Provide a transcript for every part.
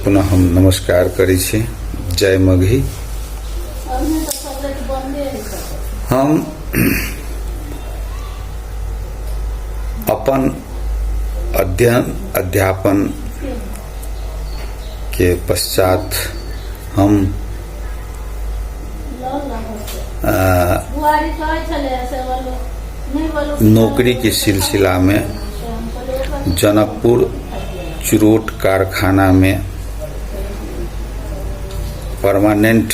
पुनः हम नमस्कार करै छी। जय मगही। हम अपन अध्ययन अध्यापन के पश्चात हम नौकरी के सिलसिला में जनकपुर चुरोट कारखाना में परमानेंट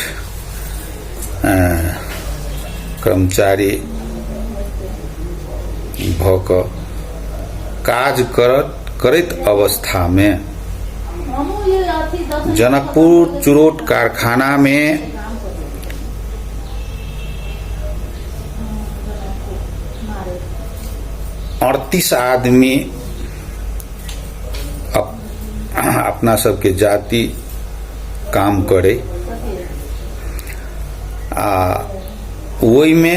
कर्मचारी भऽ कऽ काज करैत अवस्थामे जनकपुर चुरोट कारखानामे 38 आदमी अपना सबके जाति काम करे आ ओहिमे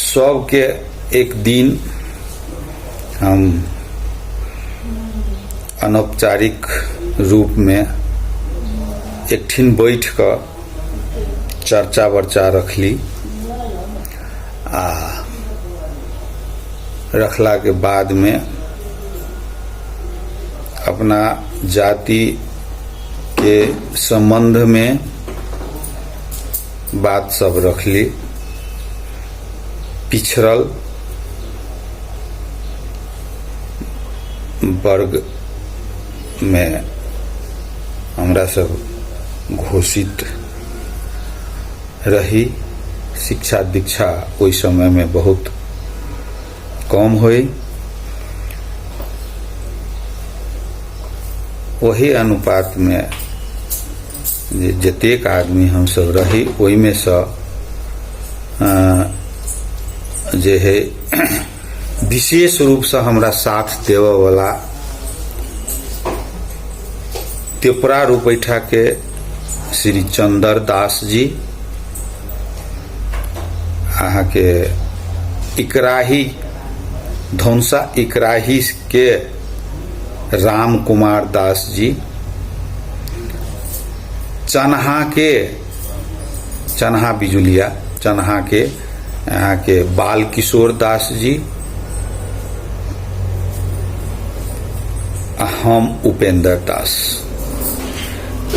सबके एक दिन हम अनौपचारिक रूपमे एकठिन बैठ कऽ चर्चा वर्चा रखली आ रखलाके बादमे अपना जातिके सम्बन्धमे बात सब रखली। पिछड़ल वर्गमे हमरा सब घोषित रही। शिक्षा दीक्षा ओहि समयमे बहुत कम होइ, ओही अनुपातमे जे जतेक आदमी हमसब रही ओहिमे सँ जे है विशेष रूपसँ हमरा साथ देबऽवला त्रिपुरा रुपैठाके श्री चन्दर दास जी, अहाँके इकराही धौनसा इकराही के राम कुमार दास जी, चन्हा के चन्हा बिजुलिया चन्हा के अहाँके बाल किशोर दास जी, आ हम उपेंद्र दास,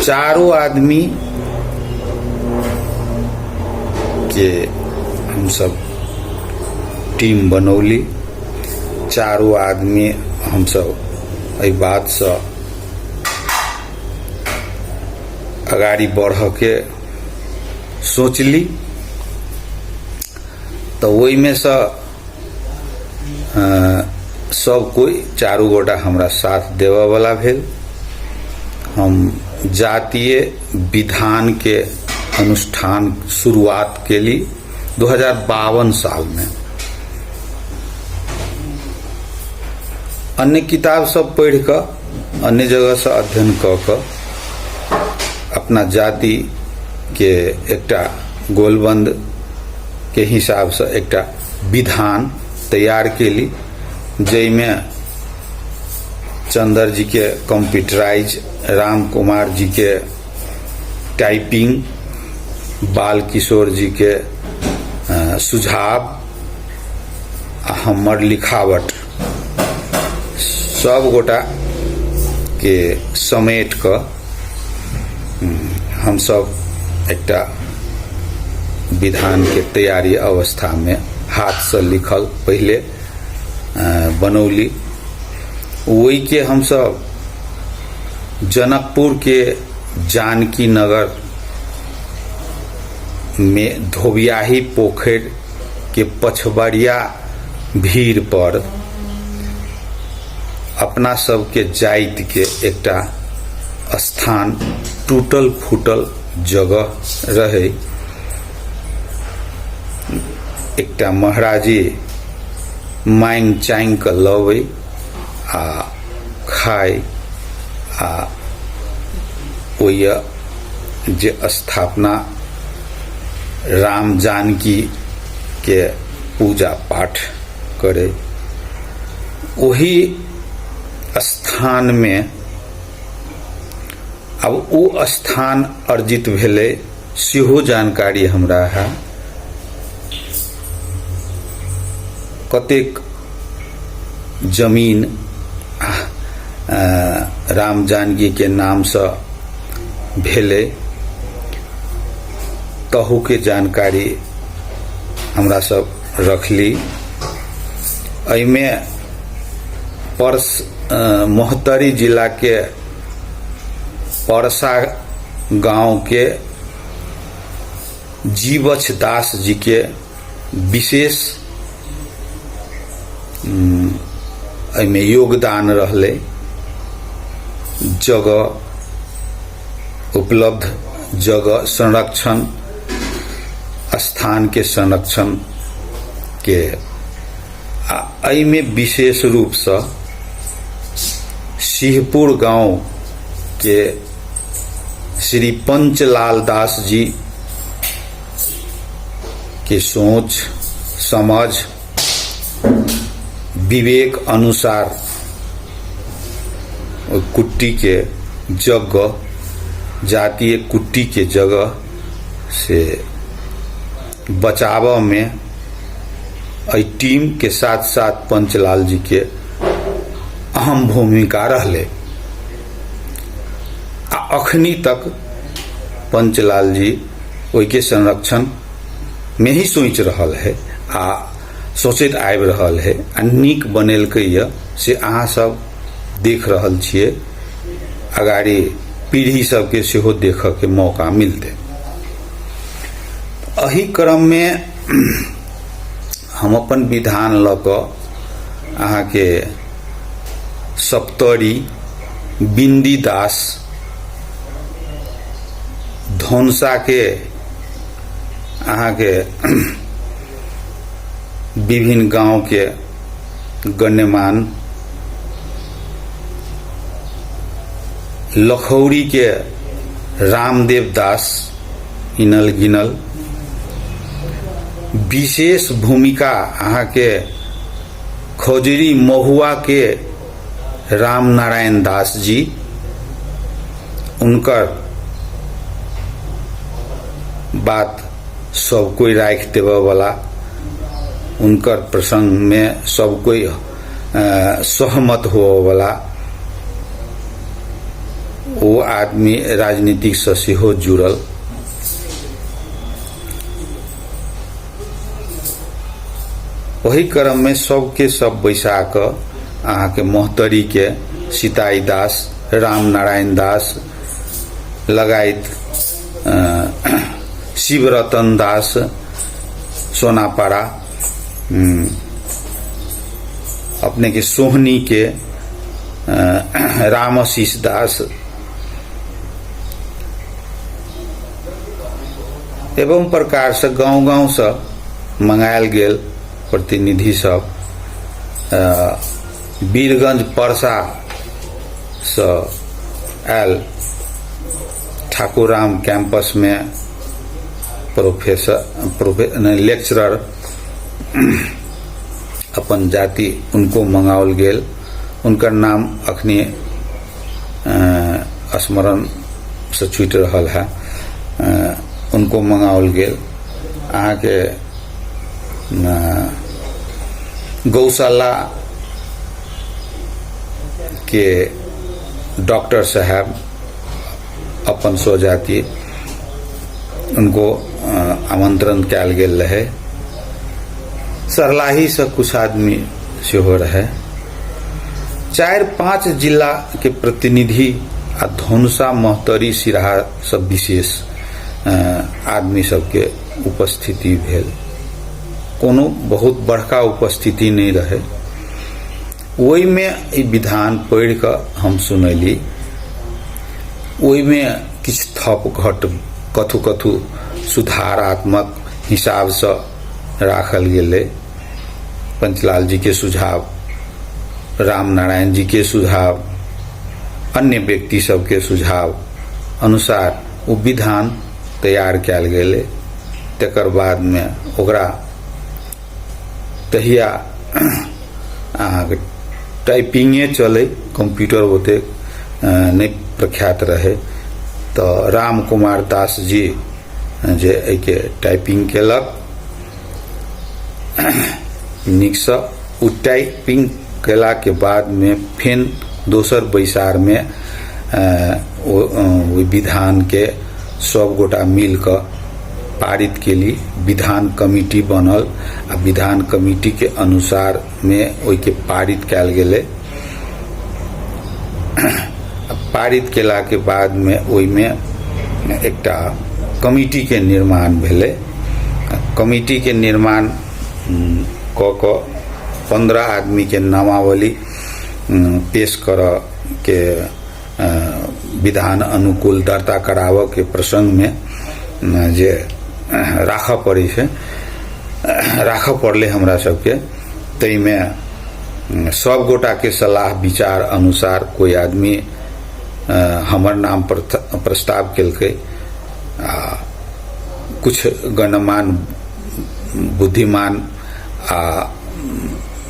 चारो आदमी के हमसब टीम बनौली। चारो आदमी हमसब एहि बातसँ अगाडि बढ़ऽके सोचली। तऽ ओहिमे सँ सब कोइ चारू गोटा हमरा साथ देबऽवला भेल। हम जातीय विधानके अनुष्ठान शुरुआत केली 2052 सालमे। अन्य किताब सब पढ़ि कऽ, अन्य जगहसँ अध्ययन कऽ कऽ अपना जातिके एकटा गोलबन्द के हिसाबसँ एकटा विधान तैयार केली, जाहिमे चंदर जी के कंप्यूटराइज, राम कुमार जी के टाइपिंग, बाल किशोर जी के सुझाव आ हमर लिखावट सब गोटा के समेट कऽ हमसब एकटा विधान के तैयारी अवस्था में हाथ से लिखल पहले बनौली। ओहि के हमसब जनकपुर के जानकी नगर में धोबियाही पोखरि के पछबरिया भीड़ पर अपना सबके जाति के एकटा स्थान टूटल फूटल जगह रहे। एकटा महाराजी मांगि चांगि कऽ लबै आ खाय आ ओहि जे स्थापना राम जानकी के पूजा पाठ करे, ओहि स्थानमे आब ओ स्थान अर्जित भेलै सेहो जानकारी हमरा है। कतेक जमीन राम जानकी के नामसँ भेलै तहूके जानकारी हमरा सब रखली। एहिमे परस महोत्तरी जिलाके परसा गाँवके जीवछ दास जीके विशेष एहिमे योगदान रहलै। जगह उपलब्ध जगह संरक्षण स्थानके संरक्षणके आ एहिमे विशेष रूपसँ सिंहपुर गाँवके श्री पंचलाल दास जी के सोच समझ विवेक अनुसार ओहि कुट्टीके जगह जातीय कुट्टीके जगह से बचाबऽमे एहि टीमके साथ साथ पंचलाल जीके अहम भूमिका रहलै। आ अखनी तक पंचलाल जी ओहिके संरक्षण मे ही सोचि रहल है आ सोचैत आबि रहल है आ नीक बनेलकै यऽ से अहाँ सब देख रहल छियै। अगाड़ी पीढ़ी सबके सेहो देखऽके मौका मिलतै। एहि क्रममे हम अपन विधान लऽ कऽ अहाँके सप्तरी बिन्दी दास धौनसाके अहाँके विभिन्न गाँवके गण्यमान लखौरीके रामदेव दास इनल गिनल विशेष भूमिका अहाँके खौजरी महुआके राम नारायण दास जी उनकर बात सब कोइ राखि देबऽवला उनकर प्रसङ्गमे सब कोइ सहमत होबऽवला ओ आदमी राजनीतिकसँ सेहो जुड़ल। ओहि क्रममे सबके सब बैसा कऽ अहाँके महोत्तरीके सीताई दास राम नारायण दास लगायत शिवरतन दास सोनापाड़ा अपनेके सोहनीके राम आशीष दास एवं प्रकारसँ गाँव गाँवसँ मंगायल गेल प्रतिनिधि सब वीरगंज परसासँ आयल ठाकुर राम कैंपसमे प्रोफेसर लेक्चरर अपन जाति उनको मंगाओल गेल। उनकर नाम अखनी स्मरण से छूटि रहल है, उनको मंगाओल गेल। अहाँके गौशाला के डॉक्टर साहब अपन स्वजाति उनको आमंत्रण कयल गेल रहे। सरलाहीसँ कुछ आदमी सेहो रहे। 4-5 जिला के प्रतिनिधि आ धनुषा महोत्तरी सिराहा सब विशेष आदमी सबके उपस्थिति भेल। कोनो बहुत बड़का उपस्थिति नहि रहे। ओहिमे ई विधान पढ़ि कऽ हम सुनैली। ओहिमे किछु थप घट कथू कथू सुधारात्मक हिसाबसँ राखल गेलै। पंचलाल जी के सुझाव, राम नारायण जी के सुझाव, अन्य व्यक्ति सबके सुझाव अनुसार ओ विधान तैयार कयल गेलै। तकर बादमे ओकरा तहिया अहाँके टाइपिंगे चलै, कंप्यूटर ओतेक नहि प्रख्यात रहै। तऽ राम कुमार दास जी जे एहिके टाइपिंग केलक नीकसँ। ओ टाइपिंग केलाके बादमे फेर दोसर बैसारमे ओहि विधानके सब गोटा मिलकऽ पारित केली। विधान कमिटी बनल आ विधान कमिटीके अनुसारमे ओहिके पारित कयल गेलै। पारित केलाके बादमे ओहिमे एकटा कमिटीके निर्माण भेलै। कमिटीके निर्माण कऽ कऽ 15 आदमीके नामावली पेश करऽके विधान अनुकूल दर्ता कराबऽके प्रसङ्गमे जे राखऽ पड़ै छै, राखऽ पड़लै हमरा सबके। ताहिमे सब गोटाके सलाह विचार अनुसार कोइ आदमी हमर नाम प्रस्ताव केलकै आ किछु गणमान्य बुद्धिमान आ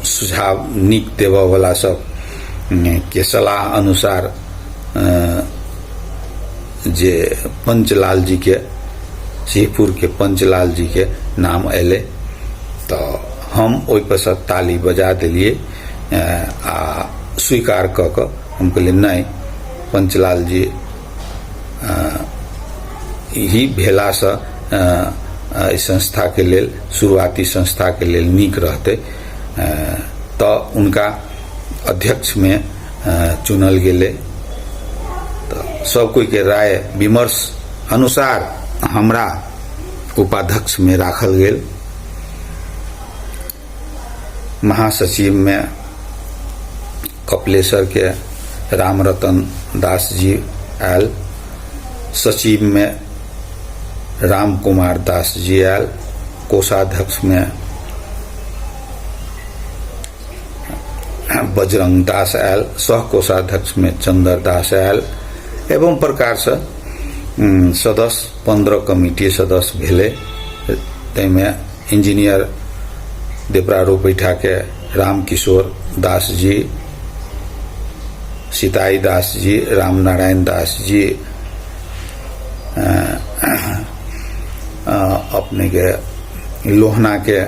सुझाव नीक देबऽवला सब के सलाह अनुसार जे पंचलाल जीके, सिंहपुरके पंचलाल जीके नाम अयलै तऽ हम ओहिपर सँ ताली बजा देलियै आ स्वीकार कऽ कऽ हम कहलियै नहि, पंचलाल जी ही भेलासँ एहि संस्थाके लेल, शुरुआती संस्थाके लेल नीक रहतै। तऽ हुनका अध्यक्षमे चुनल गेलै। तऽ सब कोइके राय विमर्श अनुसार हमरा उपाध्यक्षमे राखल गेल। महासचिवमे कपिलेश्वरके रामरतन दास जी आयल, सचिवमे राम कुमार दास जी आयल, कोषाध्यक्षमे बजरंग दास आयल, सह कोषाध्यक्षमे चंदर दास आयल एवं प्रकारसँ सदस्य 15 कमिटी सदस्य भेलै। ताहिमे इंजीनियर देवरा रोपैठाके रामकिशोर दास जी, सीताई दास जी, रामनारायण दास जी, अपनेके लोहनाके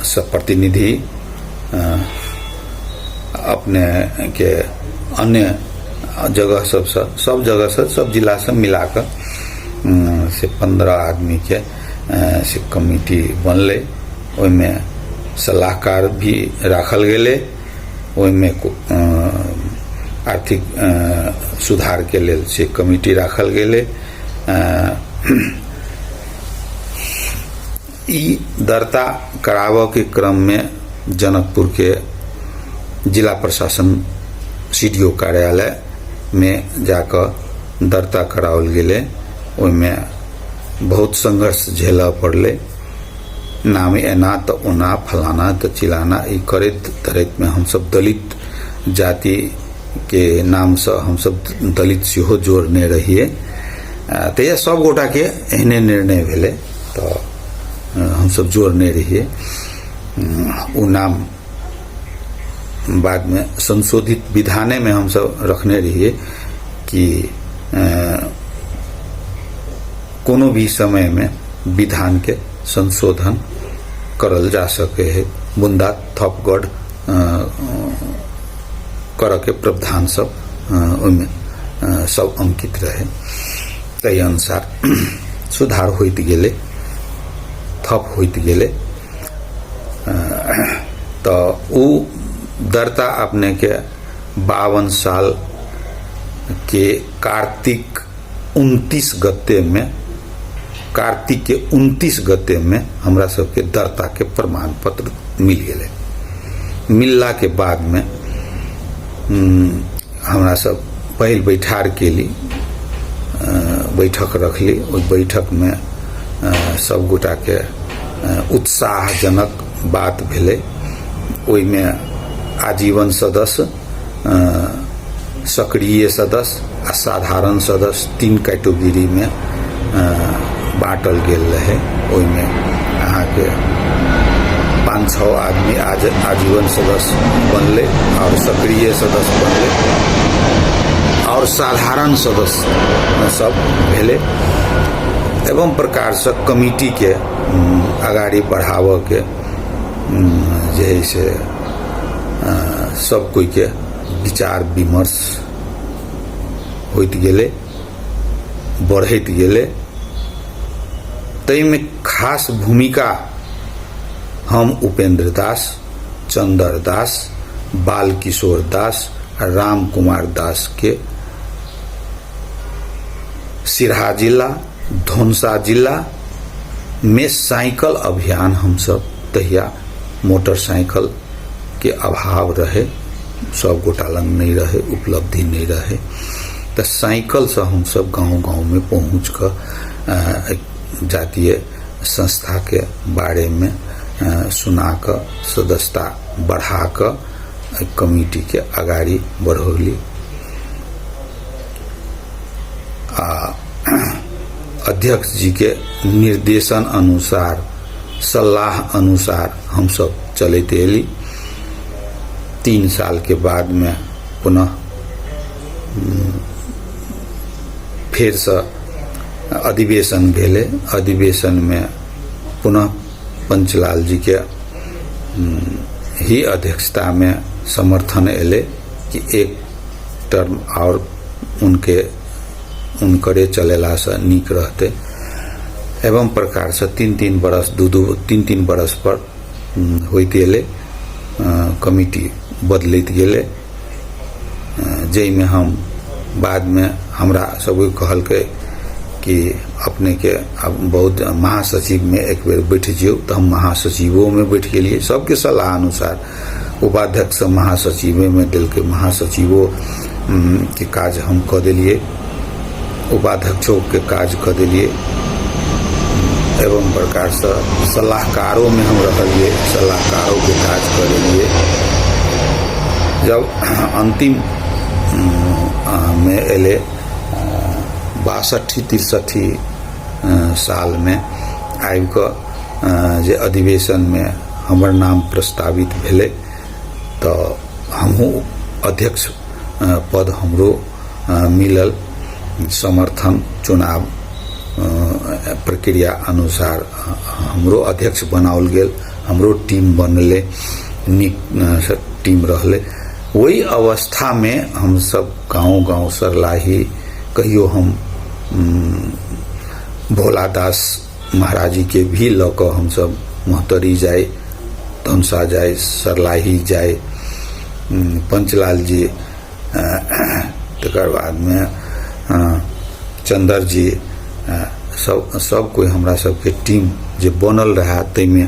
सब प्रतिनिधि, अपनेके अन्य जगह सबसँ, सब जगहसँ, सब जिलासँ मिला कऽ से 15 आदमीके से कमिटी बनलै। ओहिमे सलाहकार भी राखल गेलै। ओहिमे आर्थिक सुधारके लेल से कमिटी राखल गेलै। ई दर्ता कराबऽके क्रममे जनकपुरके जिला प्रशासन सी डी ओ कार्यालयमे जाकऽ दर्ता कराओल गेलै। ओहिमे बहुत संघर्ष झेलऽ पड़लै। नाम एना तऽ ओना, फलाना तऽ चिलाना, ई करैत धरैतमे हमसब दलित जातिके नामसँ हमसब दलित सेहो जोड़ने रहियै। तहिया सब गोटाके एहने निर्णय भेलै तऽ हमसब जोड़ने रहियै। ओ नाम बादमे संशोधित विधानेमे हमसब रखने रहियै कि कोनो भी समयमे विधानके संशोधन करल जा सकै है, बुन्दा थपगढ़ करऽके प्रावधान सब ओहिमे सब अंकित रहे। ताहि अनुसार सुधार होइत गेलै, थप होइत गेलै। तऽ ओ दर्ता अपनेके 52 साल के कार्तिक 29 गतेमे, कार्तिक के 29 गतेमे हमरा सबके दर्ताके प्रमाण पत्र मिल गेलै। मिललाके बादमे हमरा सब पहिल बैठार केली, बैठक रखली। ओहि बैठकमे सब गोटाके उत्साहजनक बात भेलै। ओहिमे आजीवन सदस्य, सक्रिय सदस्य आ साधारण सदस्य 3 कैटेगरीमे बाँटल गेल रहै। ओहिमे अहाँके 5-6 आदमी आजीवन सदस्य बनलै आओर सक्रिय सदस्य बनलै आओर आओर साधारण सदस्य सब भेलै। एवं प्रकारसँ कमिटीके अगाडि बढ़ाबऽके जे है से सब कोइके विचार विमर्श होइत गेलै, बढ़ैत गेलै। ताहिमे खास भूमिका हम उपेंद्र दास, चंदर दास, बाल किशोर दास आ राम कुमार दास के सिरहा जिला, धनुषा जिला में साइकिल अभियान हमसब तहिया मोटरसाइकिल के अभाव रहे, सब गोटा लग नहि रहे, उपलब्धि नहि रहे, तऽ साइकिलसँ हमसब गाँव गाँवमे पहुँच कऽ जातीय संस्थाके बारेमे सुना कऽ सदस्यता बढ़ा कऽ कमिटीके अगाडि बढ़ौली। आ अध्यक्ष जी के निर्देशन अनुसार, सलाह अनुसार हमसब चलैत एली। 3 साल के बाद में पुनः फेरसँ अधिवेशन भेलै। अधिवेशन में पुनः पंचलाल जी के ही अध्यक्षता में समर्थन एलै कि एक टर्म आओर उनके उनकरे चलेलासँ नीक रहतै। एवं प्रकारसँ 3-3 बरस, 2-2 3-3 बरस पर होइत एलै, कमिटी बदलैत गेलै, जाहिमे हम बादमे हमरा सब कहलकै कि अपनेके आब बहुत महासचिवमे एक बेर बैठ जियौ, तऽ हम महासचिवोमे बैठ गेलियै। सबके सलाह अनुसार उपाध्यक्ष महासचिवेमे देलकै, महासचिवो के काज हम कऽ देलियै, उपाध्यक्षोके काज कऽ देलियै। एवं प्रकारसँ सलाहकारोमे हम रहलियै, सलाहकारोके काज कऽ देलियै। जब अन्तिम मे एलै 62-63 सालमे आबि कऽ जे अधिवेशनमे हमर नाम प्रस्तावित भेलै तऽ हमहूँ अध्यक्ष पद हमरो मिलल। समर्थन चुनाव प्रक्रिया अनुसार हमरो अध्यक्ष बनाओल गेल, हमरो टीम बनलै, नीक टीम रहलै। ओहि अवस्थामे हमसब गाँव गाँव सरलाही, कहियो हम भोला दास महाराजीके भी लऽ कऽ हमसब महोत्तरी जाइ, धनुषा जाइ, सरलाही जाइ, पंचलाल जी, तकर बादमे चन्दर जी, सब कोइ हमरा सबके टीम जे बनल रहए ताहिमे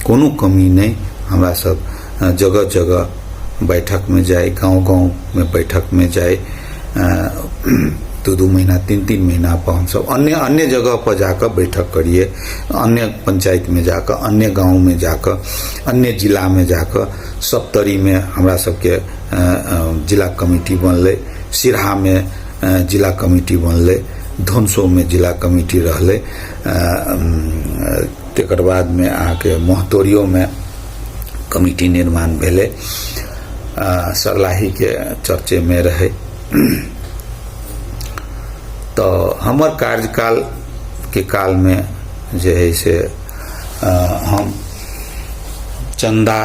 कोनो कमी नहि। हमरा सब जगह जगह बैठकमे जाइ, गाँव गाँवमे बैठकमे जाइ, 2-2 महीना 3-3 महीना पर हमसब अन्य अन्य जगह पर जाकऽ बैठक करियै, अन्य पंचायतमे जाकऽ, अन्य गाँवमे जाकऽ, अन्य जिलामे जाकऽ। सप्तरीमे हमरा सबके जिला कमिटी बनलै, सिरहामे जिला कमिटी बनलै, धनुषोमे जिला कमिटी रहलै, तकर बादमे अहाँके महोत्तरियोमे कमिटी निर्माण भेलै, सरलाहीके चर्चेमे रहै। तऽ हमर कार्यकालके कालमे जे हइ से हम चन्दा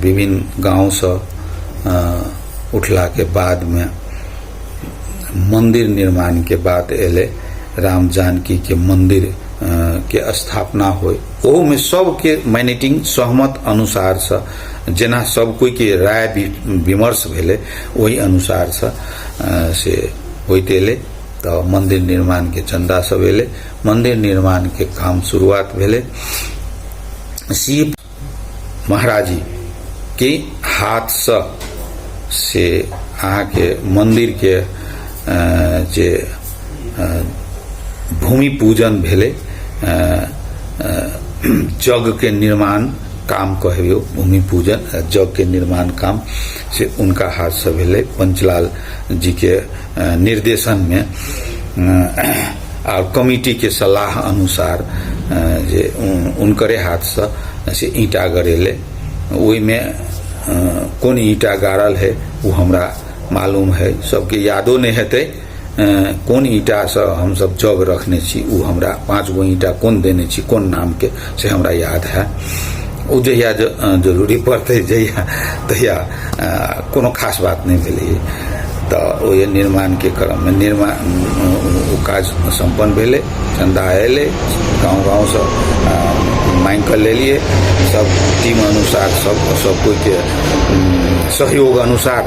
विभिन्न गाँवसँ उठलाके बादमे मन्दिर निर्माणके बात एलै, राम जानकीके मन्दिर के स्थापना होइ, ओहूमे सबके मैनेटिंग सहमत अनुसारसँ जेना सब कोइके राय विमर्श भेलै ओहि अनुसारसँ से होइत एलै। तऽ मन्दिर निर्माणके चन्दा सब एलै, मन्दिर निर्माणके काम शुरुआत भेलै। शिव महाराजी के हाथसँ से अहाँके मन्दिरके जे भूमि पूजन भेलै, जगके निर्माण काम कहियौ, भूमि पूजन जगके निर्माण काम से उनका हाथसँ भेलै पंचलाल जीके निर्देशनमे आओर कमिटीके सलाह अनुसार जे उनकरे हाथसँ से ईंटा गड़ेलै। ओहिमे कोन ईंटा गाड़ल है ओ हमरा मालूम है, सबके यादो नहि हेतै कोन ईंटासँ हमसब जग रखने छी। ओ हमरा 5 गो ईंटा कोन देने छी, कोन नामके, से हमरा याद है। ओ जहिया जरूरी पड़तै जहिया तहिया। कोनो खास बात नहि भेलै। तऽ ओहि निर्माणके क्रममे निर्माण ओ काज सम्पन्न भेलै। चन्दा अयलै, गाँव गाँवसँ माँगि कऽ लेलियै। सब टीम अनुसार, सब सब कोइके सहयोग अनुसार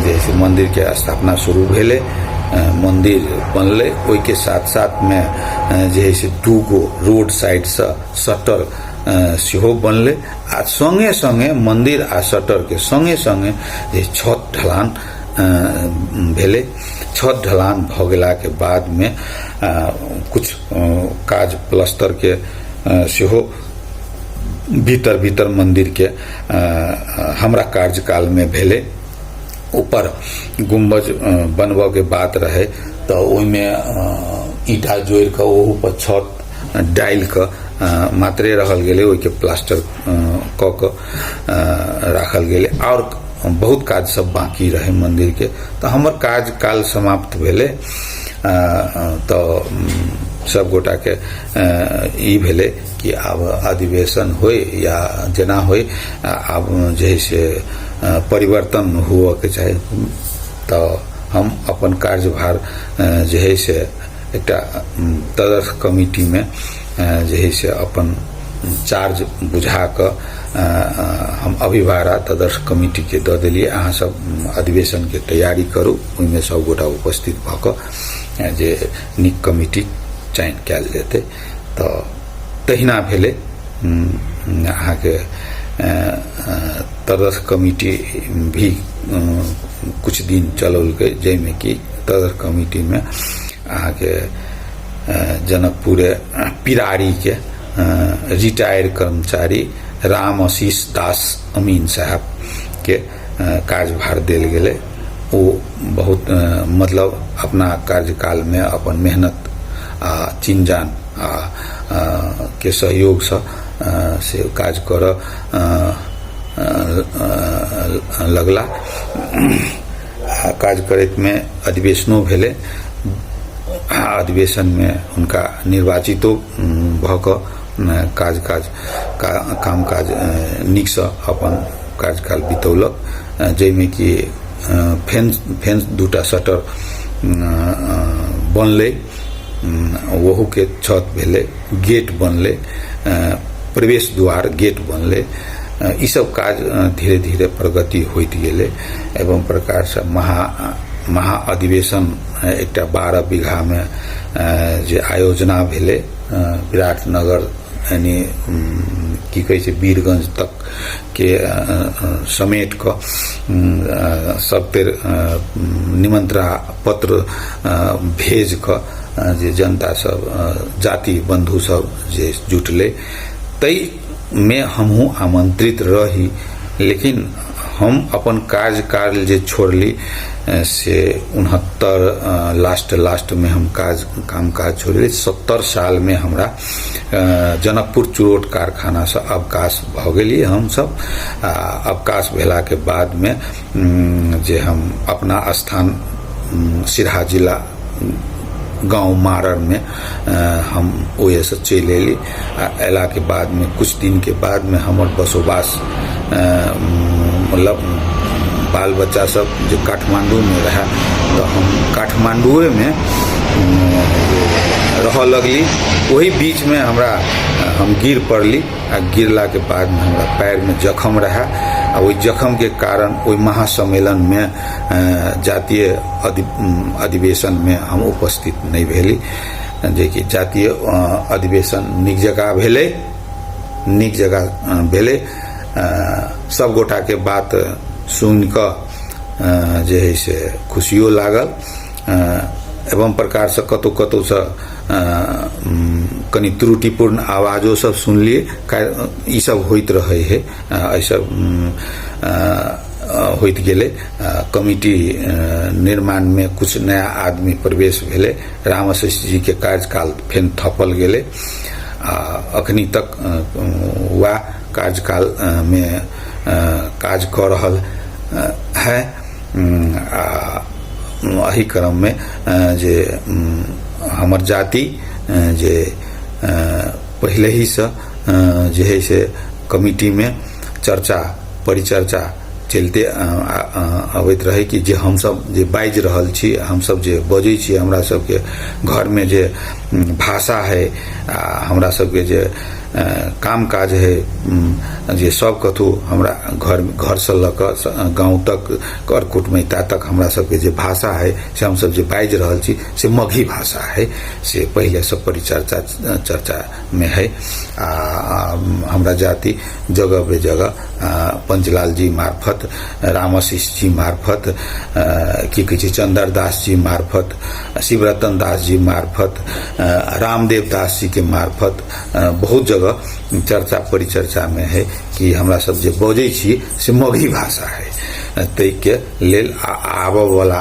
जे से मन्दिरके स्थापना शुरू भेलै, मन्दिर बनलै। ओहिके साथ साथमे जे हइ से 2 गो रोड साइडसँ शटर सेहो बनलै आ सङ्गे सङ्गे मन्दिर आ शटरके सङ्गे सङ्गे जे छत ढलान भेलै। छत ढलान भऽ गेलाके बादमे किछु काज प्लस्तरके सेहो भीतर भीतर मन्दिरके हमरा कार्यकालमे भेलै। ऊपर गुम्बज बनबऽके बात रहै तऽ ओहिमे ईंटा जोड़ि कऽ ओहू पर छत डालि कऽ मात्रे रहल गेलै, ओहिके प्लास्टर कऽ कऽ राखल गेलै। आओर बहुत काज सब बाँकी रहै मन्दिरके। तऽ हमर कार्यकाल समाप्त भेलै तऽ सब गोटाके ई भेलै कि आब अधिवेशन होइ या जेना होइ, आब जे हइ से परिवर्तन हुअके चाही। तऽ हम अपन कार्यभार जे हइ से एकटा तदर्थ कमिटीमे जे हइ से अपन चार्ज बुझा कऽ हम अभिभारा तदर्थ कमिटीके दऽ देलियै, अहाँ सब अधिवेशनके तैयारी करू, ओहिमे सब गोटा उपस्थित भऽ कऽ जे नीक कमिटी चयन कयल जेतै। तऽ तहिना भेलै। अहाँके तदर्थ कमिटी भी किछु दिन चलौलकै, जाहिमे कि तदर्थ कमिटीमे अहाँके जनकपुरे पिरारीके रिटायर कर्मचारी राम आशीष दास अमीन साहबके कार्यभार देल गेलै। ओ बहुत मतलब अपना कार्यकालमे अपन मेहनत आ चिनजान आ के सहयोगसँ से काज करऽ लगला आ काज करैतमे अधिवेशनो भेलै। अधिवेशनमे हुनका निर्वाचितो भऽ कऽ काज काज काम काज नीकसँ अपन कार्यकाल बितौलक, जाहिमे कि फेन फेन 2टा शटर बनलै, ओहूके छत भेलै, गेट बनलै, प्रवेश द्वार गेट बनलै। ईसभ काज धीरे धीरे प्रगति होइत गेलै। एवं प्रकारसँ महाअधिवेशन एकटा 12 बीघामे जे आयोजना भेलै, विराटनगर यानी की कहै छै वीरगंज तक के समेट कऽ सबतर निमंत्रण पत्र भेज कऽ जे जनता सब, जाति बंधु सब जे जुटलै, ताहिमे हमहूँ आमंत्रित रही। लेकिन हम अपन कार्यकाल जे छोड़ली से 69 लास्टमे हम काज काम काज छोड़ली। 70 सालमे हमरा जनकपुर चुरोट कारखानासँ अवकाश भऽ गेलियै हमसब। आ अवकाश भेलाके बादमे जे हम अपना स्थान सिरहा जिला गाँव माररमे हम ओहिसँ चलि अयली। आ अयलाके बादमे किछु दिनके बादमे हमर बसोबास मतलब बाल बच्चा सब जे काठमाण्डूमे रहए तऽ हम काठमाण्डुएमे रहऽ लगली। ओही बीचमे हमरा हम गिर पड़ली आ गिरलाके बादमे हमरा पैरमे जखम रहए आ ओहि जखमके कारण ओहि महासम्मेलनमे जातीय अधिवेशनमे हम उपस्थित नहि भेली, जेकि जातीय अधिवेशन नीक जकाँ भेलै, नीक जकाँ भेलै। सब गोटाके बात सुनिकऽ जे हइ से खुशियो लागल। एवं प्रकारसँ कतहु कतहुसँ कनि त्रुटिपूर्ण आवाजो सब सुनलियै। ई सब होइत रहै हइ, एहिसँ होइत गेलै। कमिटी निर्माणमे किछु नया आदमी प्रवेश भेलै, रामआशीष जीके कार्यकाल फेर थपल गेलै आ अखनी तक वएह कार्यकालमे काज कऽ रहल है। आ एहि क्रममे जे हमर जाति जे पहिलहिसँ जे हइ से कमिटीमे चर्चा परिचर्चा चलिते अबैत रहै कि जे हमसभ जे बाजि रहल छी, हमसभ जे बजै छी, हमरा सबके घरमे जे भाषा है आ हमरा सबके जे काम काज है, जे सब कथू हमरा घर घरसँ लऽ कऽ गाँव तक कर कुटमैता तक हमरा सबके जे भाषा है से हमसब जे बाजि रहल छी से मगही भाषा है, से पहिलेसँ परिचर्चा चर्चामे है। आ हमरा जाति जगह बेजगह पंचलाल जी मार्फत, रामाशीष जी मार्फत, की कहै छै चन्दर दास जी मार्फत, शिवरतन दास जी मार्फत, रामदेव दास जी के मार्फत बहुत जगह चर्चा परिचर्चामे है कि हमरा सब जे बजै छी से मगही भाषा है। ताहिके लेल आबऽवला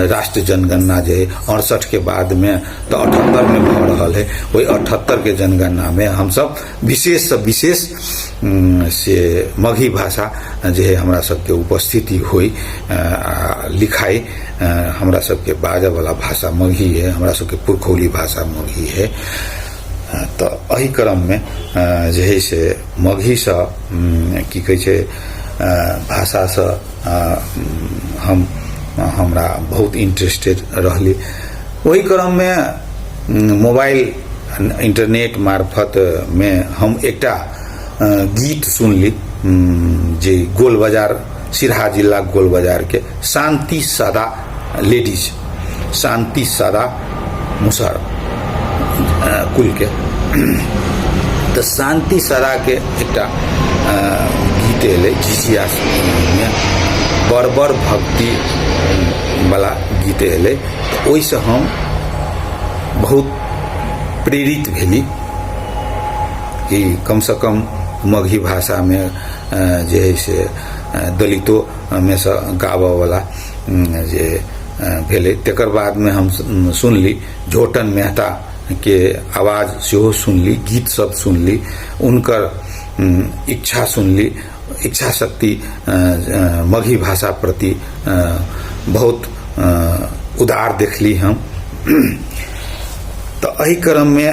राष्ट्र जनगणना जे 68 के बादमे तऽ 78मे भऽ रहल है, ओहि 78के जनगणनामे हमसब विशेषसँ विशेष से मगही भाषा जे है हमरा सबके उपस्थिति होइ आ लिखाइ, हमरा सबके बाजऽवला भाषा मगही है, हमरा सबके पुरखौली भाषा मगही है। तऽ एहि क्रममे जे है से मगहीसँ की कहै छै भाषासँ हम हमरा बहुत इंटरेस्टेड रहली। ओहि क्रममे मोबाइल इंटरनेट मार्फतमे हम एकटा गीत सुनली जे गोल बाजार, सिरहा जिला गोल बाजारके शान्ति सदा लेडीज, शान्ति सदा मुसहर कुलके, तऽ शान्ति सदाके एकटा गीत एलै झिझियामे, बड़ बड़ भक्ति वाला गीत एलै, तऽ ओहिसँ हम बहुत प्रेरित भेली कि कमसँ कम मगही भाषामे जे हइ से दलितोमे सँ गाबऽवला जे भेलै। तकर बादमे हम सुनली झोटन मेहताके आवाज सेहो सुनली, गीत सब सुनली, हुनकर इच्छा सुनली, इच्छा शक्ति मगही भाषा प्रति बहुत उदार देखली हम। तऽ एहि क्रममे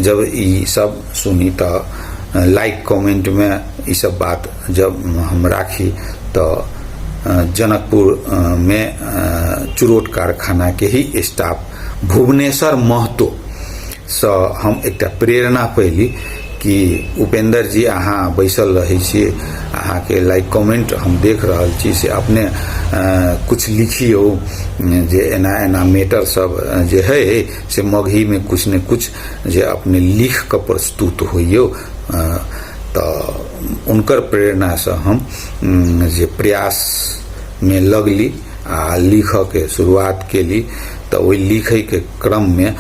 जब ई सब सुनी तऽ लाइक कमेंटमे ई सब बात जब हम राखी तऽ जनकपुरमे चुरोट कारखानाके ही स्टाफ भुवनेश्वर महतो सँ हम एकटा प्रेरणा पैली कि उपेन्द्र जी अहाँ बैसल रहै छी, अहाँके लाइक कमेंट हम देख रहल छी, से अपने कुछ लिखियौ जे एना एना मैटर सब जे है से मगहीमे कुछ ने कुछ जे अपने लिख कऽ प्रस्तुत होइयौ। तऽ हुनकर प्रेरणासँ हम जे प्रयासमे लगली आ लिखऽके शुरुआत केली। तऽ ओहि लिखैके क्रममे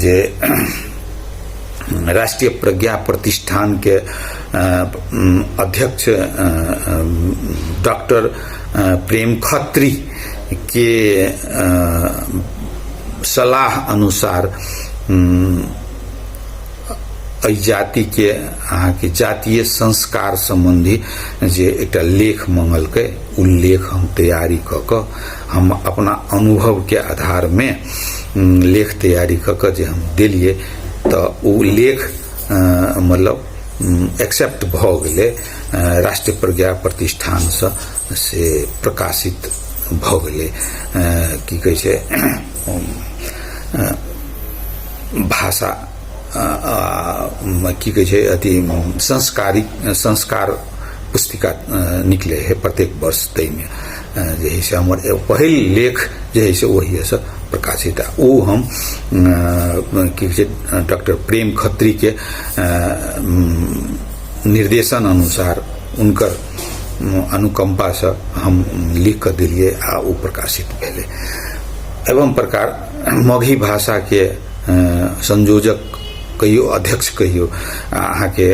जे राष्ट्रीय प्रज्ञा प्रतिष्ठानके अध्यक्ष डॉक्टर प्रेम खत्रीके सलाह अनुसार एहि जातिके अहाँके जातीय संस्कार सम्बन्धी जे एकटा लेख मङ्गलकै, ओ लेख हम तैयारी कऽ कऽ हम अपना अनुभवके आधारमे लेख तैयारी कऽ कऽ जे हम देलियै तऽ ओ लेख मतलब एक्सेप्ट भऽ गेलै, राष्ट्रीय प्रज्ञा प्रतिष्ठानसँ से प्रकाशित भऽ गेलै। की कहै छै भाषा की कहै छै अथी संस्कारिक संस्कार पुस्तिका निकलै है प्रत्येक वर्ष, ताहिमे जे है से हमर पहिल लेख जे है से ओहिएसँ प्रकाशित। ओ हम की कहै छै डॉक्टर प्रेम खत्रीके निर्देशन अनुसार हुनकर अनुकम्पासँ हम लिख कऽ देलियै आ ओ प्रकाशित भेलै। एवं प्रकार मगही भाषाके संयोजक कहियौ, अध्यक्ष कहियौ, अहाँके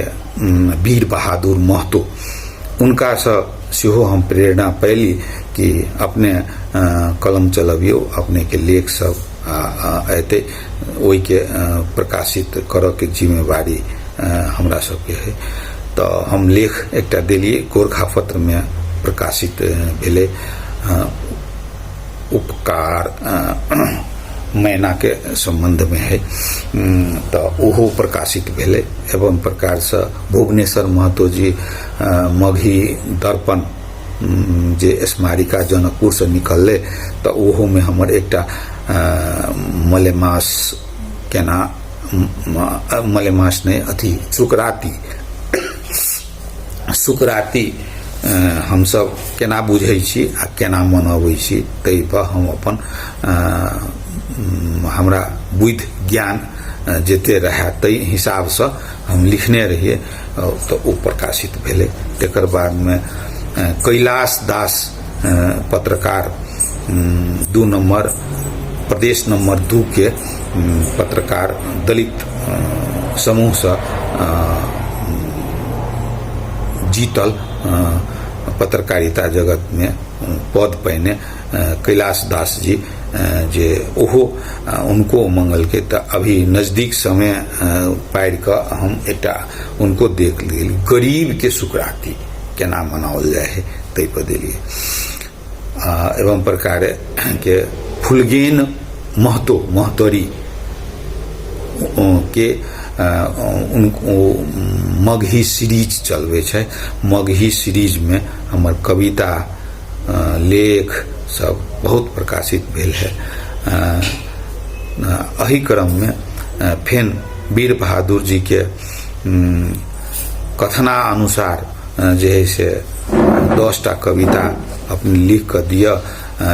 वीर बहादुर महतो, हुनकासँ सेहो हम प्रेरणा पयली कि अपने कलम चलबियौ, अपनेके लेख सब एतै, ओहिके प्रकाशित करऽके जिम्मेवारी हमरा सबके है। तऽ हम लेख एकटा देलियै, गोरखा पत्रमे प्रकाशित भेलै। कार मैनाके सम्बन्धमे है, तऽ ओहो प्रकाशित भेलै। एवं प्रकारसँ भुवनेश्वर महतो जी मगही दर्पण जे स्मारिका जनकपुरसँ निकललै, तऽ ओहोमे हमर एकटा मलेमास केना, मलेमास नहि, अथी सुकराती, सुकराती हमसभ केना बुझै छी आ केना मनबै छी, ताहिपर हम अपन हमरा बुद्धि ज्ञान जते रहए ताहि हिसाबसँ हम लिखने रहियै, तऽ ओ प्रकाशित भेलै। तकर बादमे कैलाश दास पत्रकार, 2 नम्बर प्रदेश नम्बर 2 के पत्रकार, दलित समूहसँ जीतल, पत्रकारिता जगतमे पद पहिने कैलाश दास जी जे ओहो उनको मंगलके, तऽ अभी नजदीक समय पारि कऽ हम एकटा उनको देख लेल, गरीबके सुकराती केना मनाओल जाइ है ताहि पर देलियै। एवं प्रकारे के फुलगेन महतो महतरी के उनको मगही सीरीज चलबै छै, मगही सीरीजमे हमर कविता लेख सब बहुत प्रकाशित भेल है। एहि क्रममे फेन वीर बहादुर जी के कथना अनुसार जे है से 10टा कविता अपने लिख कऽ दिअ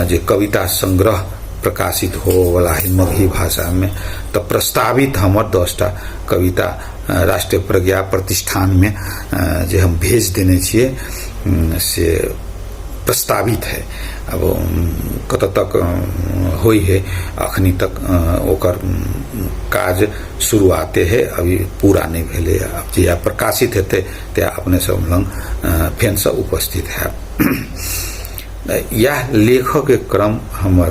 जे कविता संग्रह प्रकाशित होवऽवला है मगही भाषामे, तऽ प्रस्तावित हमर 10टा कविता राष्ट्रीय प्रज्ञा प्रतिष्ठानमे जे हम भेज देने छियै से प्रस्तावित है। अब कतऽ तक होइ है, अखनी तक ओकर काज शुरुआते है, अभी पूरा नहि भेलै। आब जहिया प्रकाशित हेतै तहिया अपने सब लग फेनसँ उपस्थित हैब। इएह लेखके क्रम हमर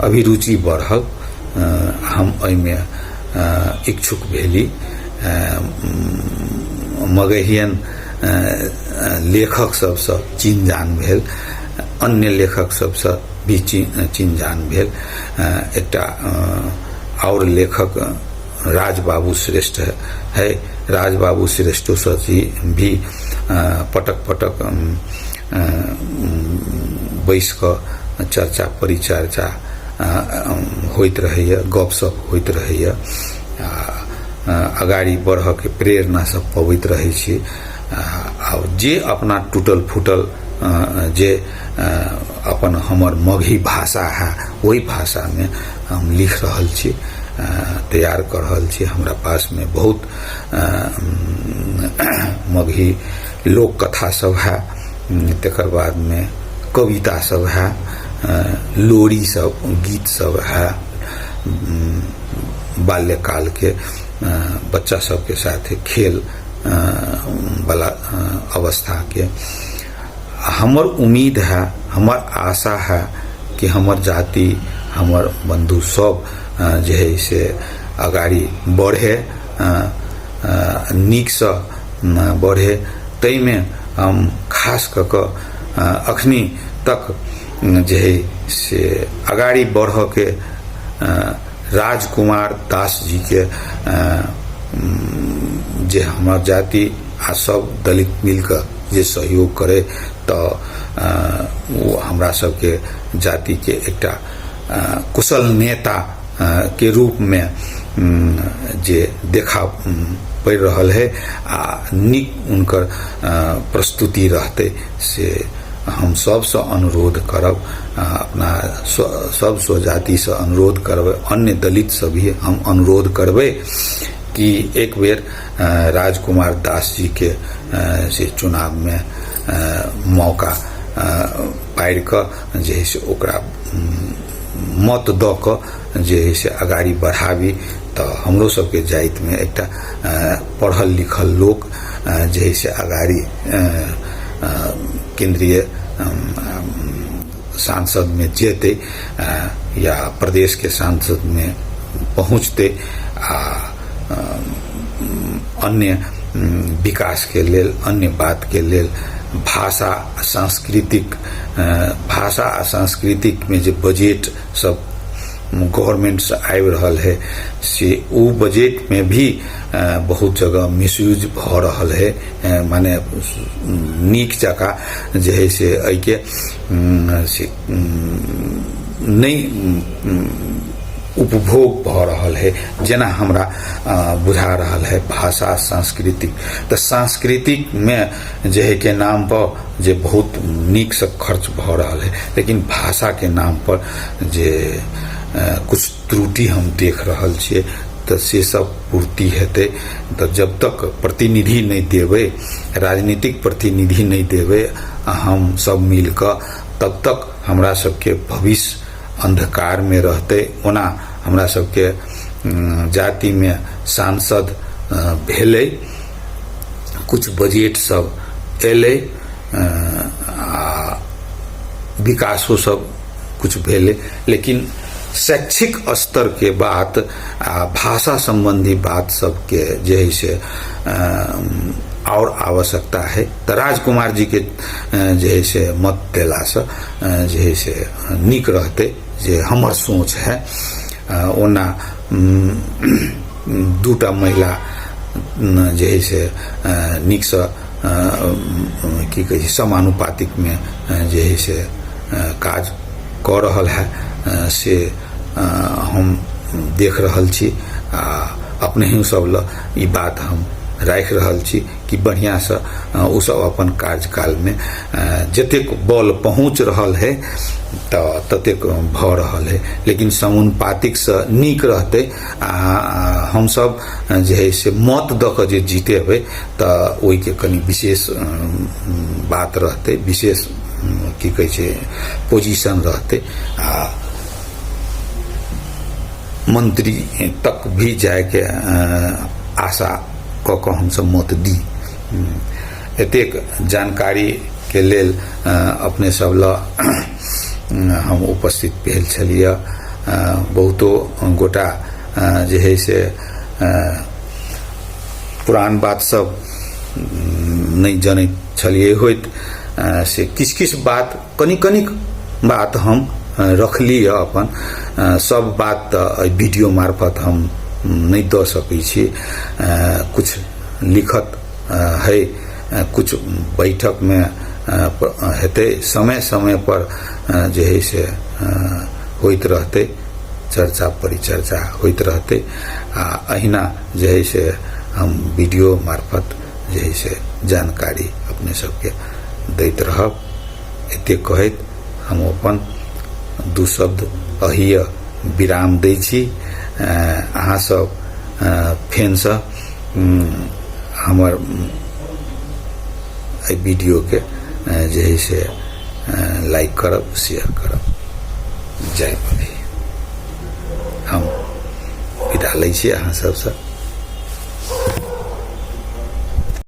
अभिरुचि बढ़ल, हम एहिमे इच्छुक भेली। मगहियन लेखक सबसँ चिन्ह जान भेल, अन्य लेखक सबसँ भी चिन्ह जान भेल। एकटा आओर लेखक राजबाबू श्रेष्ठ है, राजबाबू श्रेष्ठोसँ भी पटक पटक बैस कऽ चर्चा परिचर्चा होइत रहैए, गपशप होइत रहैए, अगाड़ी बढ़ऽके प्रेरणा सब पबैत रहै छी। आ जे अपना टूटल फूटल जे अपन हमर मगही भाषा है ओहि भाषामे हम लिख रहल छी, तैयार कऽ रहल छी। हमरा पासमे बहुत मगही लोक कथा सब है, तकर बादमे कविता सब है, लोरी सब गीत सब है, बाल्यकालके बच्चा सबके साथे खेल वाला अवस्थाके। हमर उम्मीद है, हमर आशा है कि हमर जाति हमर बंधु सब जे है से अगाड़ी बढ़े, नीकसँ बढ़े। ताहिमे हम खास कऽ कऽ अखनी तक जे है से अगाड़ी बढ़ऽके राजकुमार दास जीके, जे हमर जाति आ सब दलित मिलकऽ जे सहयोग करे तऽ ओ हमरा सबके जातिके एकटा कुशल नेता के रूपमे जे देखा पड़ि रहल है आ नीक हुनकर प्रस्तुति रहतै, से हम सबसँ अनुरोध करब, अपना सब स्वजातिसँ अनुरोध करबै, अन्य दलितसँ भी हम अनुरोध करबै कि एक बेर राजकुमार दास जी के से चुनावमे मौका पारि कऽ जे है से ओकरा मत दऽ कऽ जे है से अगाड़ी बढ़ाबी, तऽ हमरो सबके जातिमे एकटा पढ़ल लिखल लोक जे है से अगाड़ी केन्द्रीय सांसदमे जेतै या प्रदेशके सांसदमे पहुँचतै आ अन्य विकासके लेल, अन्य बातके लेल भाषा सांस्कृतिक, भाषा आ सांस्कृतिकमे जे बजट सब गवर्नमेंटसँ आबि रहल है, से ओ बजटमे भी बहुत जगह मिसयूज भऽ रहल है। माने नीक जकाँ जे है से एहिके से नहि उपभोग भऽ रहल है, जेना हमरा बुझा रहल है। भाषा सांस्कृतिक तऽ सांस्कृतिकमे जे है के नाम पर जे बहुत नीकसँ खर्च भऽ रहल है, लेकिन भाषाके नाम पर जे कुछ त्रुटि हम देख रहल छियै, तऽ से सब पूर्ति हेतै तऽ जब तक प्रतिनिधि नहि देबै, राजनीतिक प्रतिनिधि नहि देबै हम सब मिल कऽ, तब तक हमरा सबके भविष्य अन्धकारमे रहतै। ओना हमरा सबके जातिमे सांसद भेलै, कुछ बजट सब एलै आ विकासो सब कुछ भेलै, लेकिन शैक्षिक स्तरके बात आ भाषा सम्बन्धी बात सबके जे है से आओर आवश्यकता है। तऽ राजकुमार जीके जे है से मत देलासँ जे है से नीक रहतै, जे हमर सोच है। ओना दूटा महिला जे है से नीकसँ, की कहै छै, समानुपातिकमे जे है से काज कऽ रहल है, से हम देख रहल छी आ अपनहिं सब लए ई बात हम राखि रहल छी कि बढ़िआँसँ ओसभ अपन कार्यकालमे जतेक बल पहुँच रहल है तऽ ततेक भऽ रहल है, लेकिन समानुपातिकसँ नीक रहतै आ हमसभ जे है से मत दऽ कऽ जे जीतेबै तऽ ओहिके कनि विशेष बात रहतै, विशेष, की कहै छै, पोजिशन रहतै आ मंत्री तक भी जायके आशा कऽ कऽ हमसभ मत दी। एतेक जानकारीके लेल अपने सब लए हम उपस्थित भेल छलियै। बहुतो गोटा जे है से पुरान बात सब नहि जनैत छलियै होइत, से किछु किछु बात, कनि कनिक बात हम रखली। अपन सब बात तऽ एहि वीडियो मार्फत हम नहि दऽ सकै छी। किछु लिखत है, किछु बैठकमे हेतै, समय समय पर जे है से होइत रहतै, चर्चा परिचर्चा होइत रहतै आ अहिना जे है से हम वीडियो मार्फत जे है से जानकारी अपने सबके दैत रहब। एतेक कहैत हम अपन दू शब्द अहिय विराम दै छी। अहाँ सब फेनसँ हमर एहि वीडियोके जे है से लाइक करब, शेयर करब। जय मधेश। हम विदा लै छी अहाँ सबसँ।